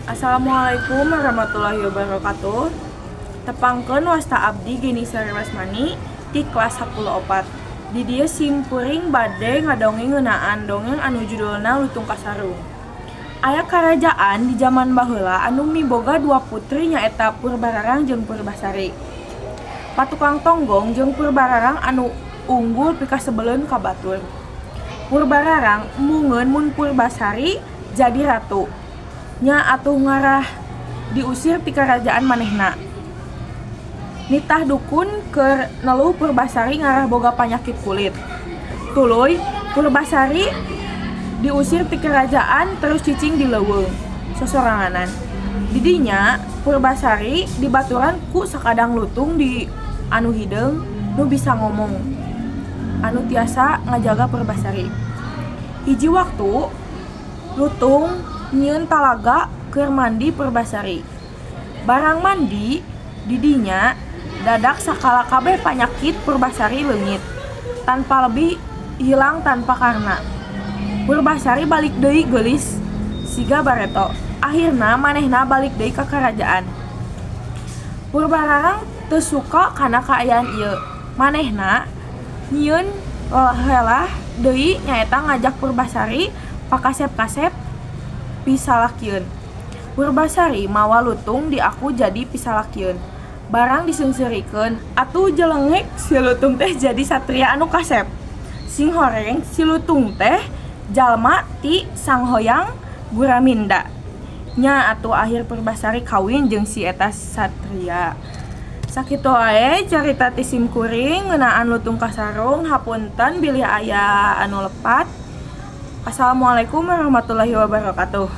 Assalamualaikum warahmatullahi wabarakatuh. Tepangkeun, wasta abdi Geni Sari Rasmani ti kelas 10 4. Di dieu sim kuring bade ngadongeng ngeunaan dongeng anu judulna Lutung Kasarung. Aya karajaan di jaman baheula anu miboga dua putri, nyaeta Purbararang jeung Purbasari. Patukang tonggong jeung Purbararang anu unggul pikasebeleun ka batur. Purbararang embungeun mun Purbasari jadi ratu. Nya atuh ngarah diusir ti karajaan manehna. Nitah dukun keur neluh Purbasari ngarah boga panyakit kulit. Tuluy Purbasari diusir ti kerajaan terus cicing di leuweung sosoranganan. Di dinya Purbasari dibaturan ku sakadang lutung di anu hideung nu bisa ngomong anu tiasa ngajaga Purbasari. Hiji waktu lutung nyieun talaga keur mandi Purbasari. Barang mandi di dinya, dadak sakala kabeh panyakit Purbasari leungit tanpa lebih, hilang tanpa karna. Purbasari balik deui geulis siga bareto. Akhirna manehna balik deui ka karajaan. Purbararang teu suka kana kaayaan ieu. Manehna nyieun helah deui, nyaeta ngajak Purbasari pakasep-kasep pisalakieun. Purbasari mawa lutung diaku jadi pisalakieun. Barang diseungseurikeun atuh jelengek si lutung teh jadi satria anu kasep. Singhoreng si lutung teh jalma ti Sanghoyang Guraminda. Nya atuh akhir Purbasari kawin jeung si eta satria. Sakitu wae carita ti sim kuring ngeunaan Lutung Kasarung. Hapunten bilih aya anu lepat. Assalamualaikum warahmatullahi wabarakatuh.